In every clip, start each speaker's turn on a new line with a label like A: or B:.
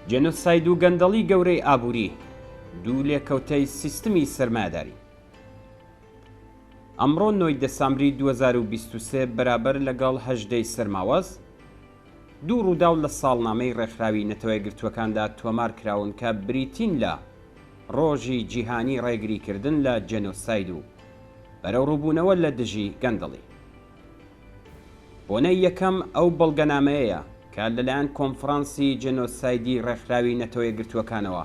A: جێنۆساید و گەندەڵی گەورەی ئابووری، دوو لێکەوتەی سیستمی سەرمایەداری. ئەمڕۆ نۆی دێسامبری 2023 بەرابەر لەگەڵ هەژدەی سەرماوەز، دوو ڕووداو لە ساڵنامەی ڕێکخراوی نەتەوەیەکگرتووەکاندا تۆمار کراون کە بریتین لە ڕۆژی جیهانی ڕێگریکردن لە جێنۆساید و بەرەوڕووبوونەوە لە دژی گەندەڵی. بۆنەی یەکەم ئەو بەڵگەنامەیەیە کە لەلایەن کۆنفرانسی جێنۆسایدی ڕێکخراوی نەتەوەیەکگرتووەکانەوە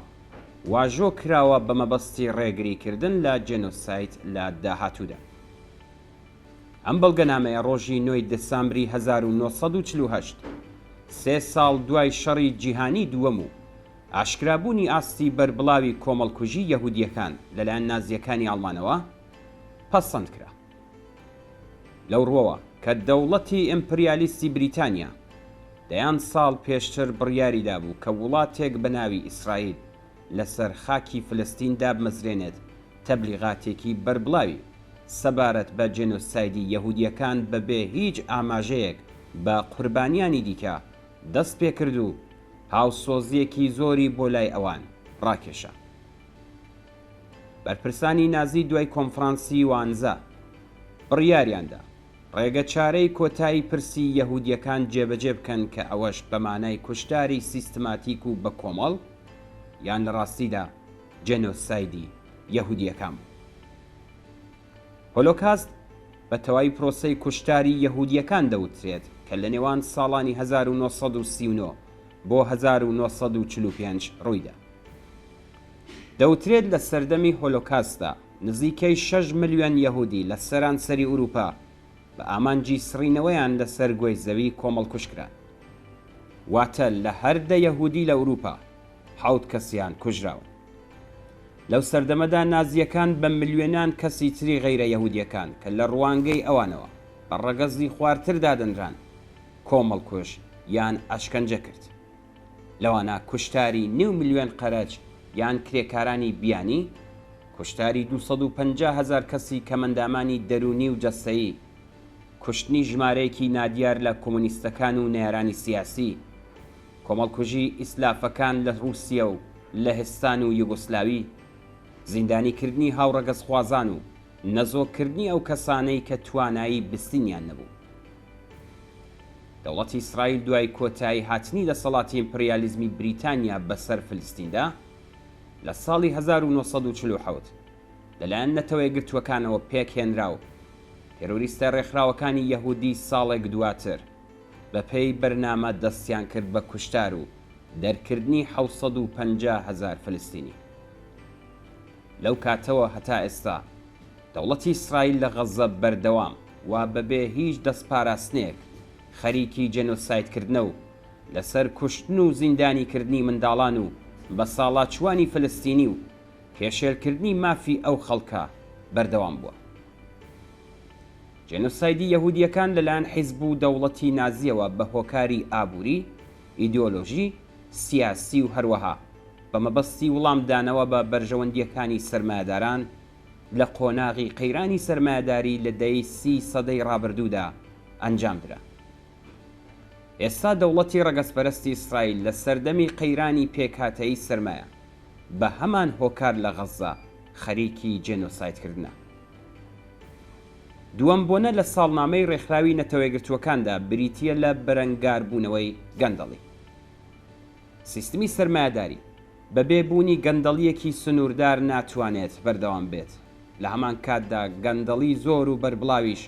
A: واژۆ کراوە بە مەبەستی ڕێگریکردن لە جێنۆساید لە داهاتوودا. ئەم بەڵگەنامەیە ڕۆژی نۆی دێسامبری 1948، سێ ساڵ دوای شەڕی جیهانیی دووەم و ئاشکرابوونی ئاستی بەربڵاوی کۆمەڵکوژی یەهودییەکان لەلایەن نازییەکانی ئاڵمانەوە، پەسەند کرا. لەو ڕووەوە کە دەوڵەتی ئیمپریالیستی بریتانیا دەیان ساڵ پێشتر بڕیاری دابوو کە وڵاتێک بە ناوی ئیسرائیل لەسەر خاکی فلستین دابمەزرێنێت تەبلیغاتێکی بەربڵاوی سەبارەت بە جێنۆسایدی یەهودییەکان بەبێ هیچ ئاماژەیەک بە قوربانیانی دیکە دەست پێکرد و هاوسۆزییەکی زۆری بۆ لای ئەوان ڕاکێشا. بەرپرسانی نازی دوای کۆنفرانسی وانزە بڕیاریاندا ڕێگەچارەی کۆتایی پرسی یەهودییەکان جێبەجێ بکەن کە ئەوەش بە مانای کوشتاری سیستماتیک و بەکۆمەڵ یان لە ڕاستیدا جێنۆسایدی یەهودییەکان بوو. هۆلۆکاست بە تەواوی پرۆسەی کوشتاری یەهودییەکان دەوترێت کە لە نێوان ساڵانی 1939 بۆ 1945 ڕوویدا. دەوترێت لە سەردەمی هۆلۆکاستدا نزیکەی شەش ملیۆن یەهودی لە سەرانسەری ئورووپا بە ئامانجی سڕینەوەیان لەسەر گۆی زەوی کۆمەڵکوژ کران. واتە لە هەر دە یەهودی لە ئورووپا حەوت کەسیان کوژراون. لەو سەردەمەدا نازییەکان بە ملیۆنان کەسی تری غەیرە یەهودییەکان کە لە ڕوانگەی ئەوانەوە بە ڕەگەزی خوارتر دادەنران کۆمەڵکوژ یان ئەشکەنجە کرد. لەوانە کوشتاری نیو ملیۆن قەرەج یان کرێکارانی بیانی، کوشتاری 250 هەزار کەسی کەمئەندامانی دەروونی و جەستەیی، کوشتنی ژمارەیەکی نادیار لە کۆمۆنیستەکان و نەیارانی سیاسی، کۆمەڵکوژی ئیسلافەکان لە ڕووسیە و لەهستان و یوگۆسلاوی، زیندانیکردنی هاوڕەگەزخوازان و نەزۆککردنی ئەو کەسانەی کە توانایی بستینیان نەبوو. دەوڵەتی ئیسرائیل دوای کۆتایی هاتنی دەسەڵاتی ئیمپریالیزمی بریتانیا بەسەر فلستیندا لە ساڵی 1947 لەلایەن نەتەوەیەکگرتووەکانەوە پێکهێنرا و تێرۆریستە ڕێکخراوەکانی یەهودی ساڵێک دواتر بەپێی بەرنامە دەستیان کرد بە کوشتار و دەرکردنی 750 هەزار فلستینی. لەو کاتەوە هەتا ئێستا دەوڵەتی ئیسرائیل لە غەززە بەردەوام و بەبێ هیچ دەستپاراستنێک خەریکی جێنۆسایدکردنە و لەسەر کوشتن و زیندانیکردنی منداڵان و بەساڵاچووانی فلستینی و پێشێلکردنی مافی ئەو خەڵکە بەردەوام بووە. جێنۆسایدی یەهودییەکان لەلایەن حیزب و دەوڵەتی نازییەوە بە هۆکاری ئابووری، ئیدۆلۆژی، سیاسی و هەروەها بە مەبەستی وڵامدانەوە بە بەرژەوەندییەکانی سەرمایەداران لە قۆناغی قەیرانی سەرمایەداری لە دەیەی سیی سەدەی ڕابردوودا ئەنجام درا. ئێستا دەوڵەتی ڕەگەزپەرستی ئیسرائیل لە سەردەمی قەیرانی پێکهاتەیی سەرمایە بە هەمان هۆکار لە غەززە خەریکی جێنۆسایدکردنە. دووەم بۆنە لە ساڵنامەی ڕێکخراوی نەتەوەیەکگرتووەکاندا بریتییە لە بەرەنگاربوونەوەی گەندەڵی. سیستمی سەرمایەداری بەبێ بوونی گەندەڵییەکی سنووردار ناتوانێت بەردەوام بێت، لە هەمان کاتدا گەندەڵی زۆر و بەربڵاویش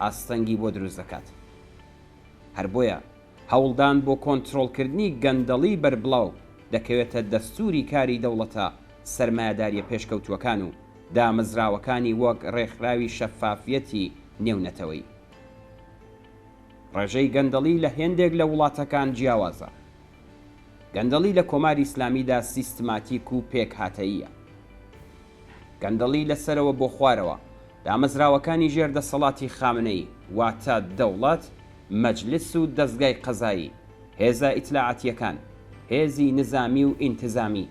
A: ئاستەنگی بۆ دروست دەکات. هەر بۆیە هەوڵدان بۆ کۆنترۆڵکردنی گەندەڵی بەربڵاو دەکەوێتە دەستووری کاری دەوڵەتە سەرمایەدارییە پێشکەوتووەکان و دامەزراوەکانی وەک ڕێکخراوی شەفافیەتی نێونەتەوەیی. ڕێژەی گەندەڵی لە هێندێک لە وڵاتەکان جیاوازە. گەندەڵی لە کۆماری ئیسلامیدا سیستماتیک و پێکهاتەییە. گەندەڵی لە سەرەوە بۆ خوارەوە، دامەزراوەکانی ژێر دەسەڵاتی خامنەیی، واتە دەوڵەت، مەجلس و دەزگای قەزایی، هێزە ئیتلاعاتییەکان، هێزی نزامی و ئینتزامی،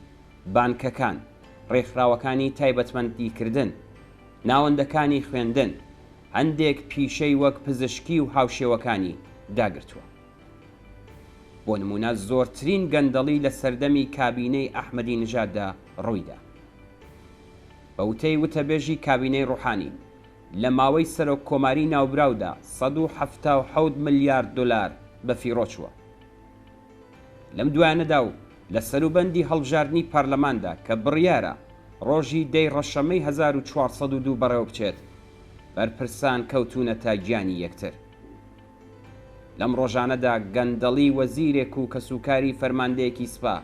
A: بانکەکان، ڕێکخراوەکانی تایبەتمەندیکردن، ناوەندەکانی خوێندن، هەندێک پیشەی وەک پزشکی و هاوشێوەکانی داگرتووە. بۆ نموونە زۆرترین گەندەڵی لە سەردەمی کابینەی ئەحمەدی نژاددا ڕوویدا. بە وتەی وتەبێژی کابینەی ڕوحانی، لە ماوەی سەرۆک کۆماری ناوبراودا 177 ملیارد دۆلار بەفیڕۆ چووە. لەم دوایانەدا و لە سەروبەندی هەڵبژاردنی پارلەماندا کە بڕیارە ڕۆژی دە ی ڕەشەمەی 1402 بەڕێوەبچێت، بەرپرسان کەوتوونەتە گیانی یەکتر. لەم ڕۆژانەدا گەندەڵی وەزیرێک و کەسوکاری فەرماندەیەکی سپا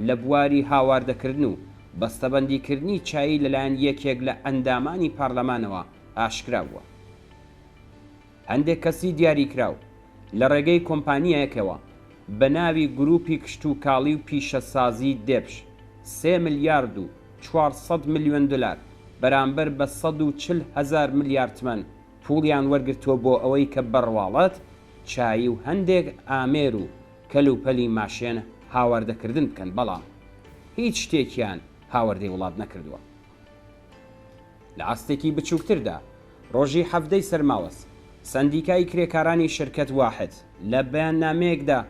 A: لە بواری هاواردەکردن و بەستەبەندیکردنی چایی لەلایەن یەکێک لە ئەندامانی پارلەمانەوە ئاشکرا بووە. هەندێک کەسی دیاریکراو لە ڕێگەی کۆمپانیایەکەوە بە ناوی گروپی کشتوکاڵی و پیشەسازی دێبش سێ ملیارد و 400 ملیۆن دۆلار بەرامبەر بە 140 هەزار ملیار تمەن پوڵیان وەرگرتووە بۆ ئەوەی کە بە ڕواڵەت چایی و هەندێک ئامێر و کەلوپەلی ماشێن هاواردەکردن بکەن بەڵام هیچ شتێکیان هاوردەی وڵات نەکردووە. لە ئاستێکی بچووکتردا، ڕۆژی 17 ی سەرماوەز، سەندیکای کرێکارانی شرکەت واحد لە بەیاننامەیەکدا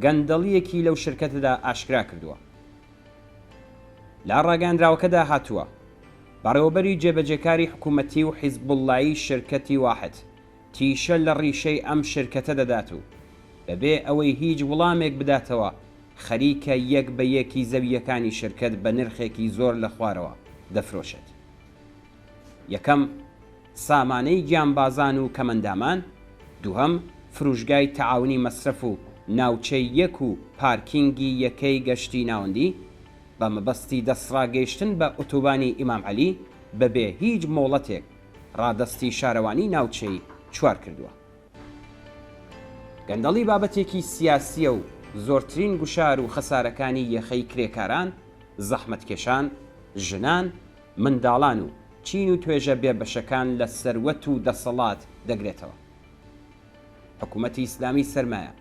A: گەندەڵییەکی لەو شرکەتەدا ئاشکرا کردووە. لە ڕاگەیاندراوەکەدا هاتووە، بەڕێوەبەری جێبەجێکاری حکوومەتی و حیزبوڵڵایی شرکەتی واحد تیشە لە ڕیشەی ئەم شرکەتە دەدات و بەبێ ئەوەی هیچ وڵامێک بداتەوە خەریکە یەک بە یەکی زەوییەکانی شرکەت بە نرخێکی زۆر لە خوارەوە دەفرۆشێت. یەکەم، سامانەی گیانبازان و کەمەندامان، دووهەم، فروشگای تەعاونی مەسرەف و ناوچەی یەک و پارکینگی یەکەی گەشتی ناوەندی، بە مەبەستی دەستڕاگەیشتن بە ئۆتۆبانی ئیمام عەلی بەبێ هیچ مۆڵەتێک ڕادەستی شارەوانی ناوچەی چوار کردووە. گەندەڵی بابەتێکی سیاسییە و زۆرترین گوشار و خەسارەکانی یەخەی کرێکاران، زەحمەتکێشان، ژنان، منداڵان و چین و توێژە بێبەشەکان لە سەروەت و دەسەڵات دەگرێتەوە. حکوومەتی ئیسلامی سەرمایە،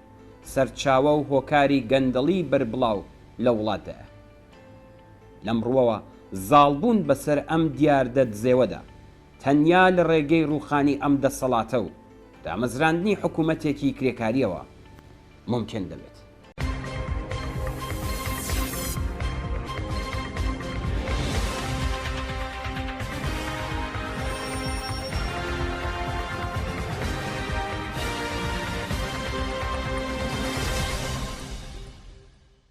A: سەرچاوە و هۆکاری گەندەڵی بەربڵاو لە وڵاتدایە. لەم ڕووەوە زاڵبوون بەسەر ئەم دیاردە دزێوەدا، تەنیا لە ڕێگەی ڕووخانی ئەم دەسەڵاتە و دامەزراندنی حکوومەتێکی کرێکارییەوە مومکین دەبێت.